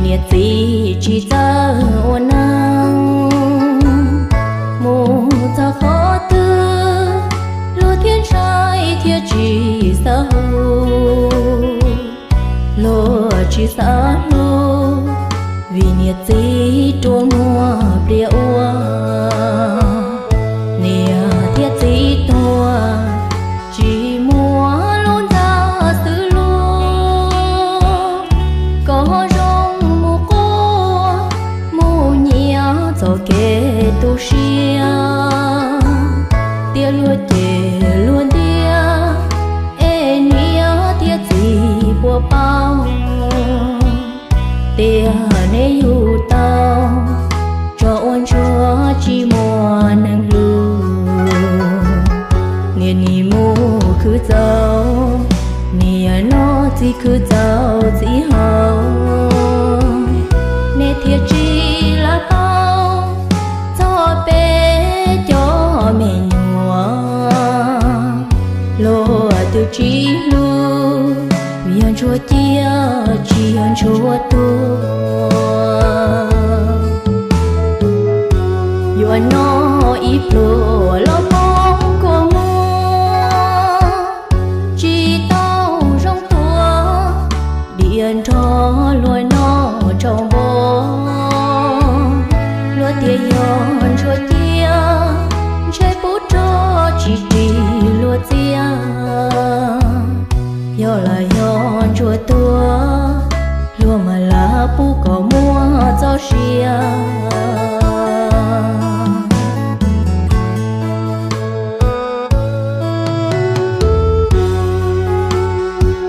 Niam txiv tsis txawj ua neej, mus txog qhov twg luag thiaj ntshai thiaj tsis xav hlub. Luag tsis xav hlub vim niam txiv rua muag plias ua, niam thiab txiv tuag tsis muaj lub ntxa xwb lauj. Kom zoo mus quaj mus nyiav txoj kev tu siab, tias luag cem luag ntiab es niam thiab txiv puas paub tias neb yug tau tso ua ntsuag tsis muaj neeg hlub. Niam nim mus khwv txaus niam noj, txiv khwv txaus txiv haus, neb thiaj tsis lab paub txog peb cov me nyuam. Luag twb tsis hlub, yog ntsuag ciaj tsis yog ntsuag tuag. Yuav noj ib pluag los poob kua muag, tsis tau zoo tuag, diav nrog luag noj tsaus npo. Luag tias yog ntsuag ciaj, ntshe pub rog tsis ris luag txiaj. Yog los yog ntsuag tuag, luag mam lav pub kom muaj txoj sia.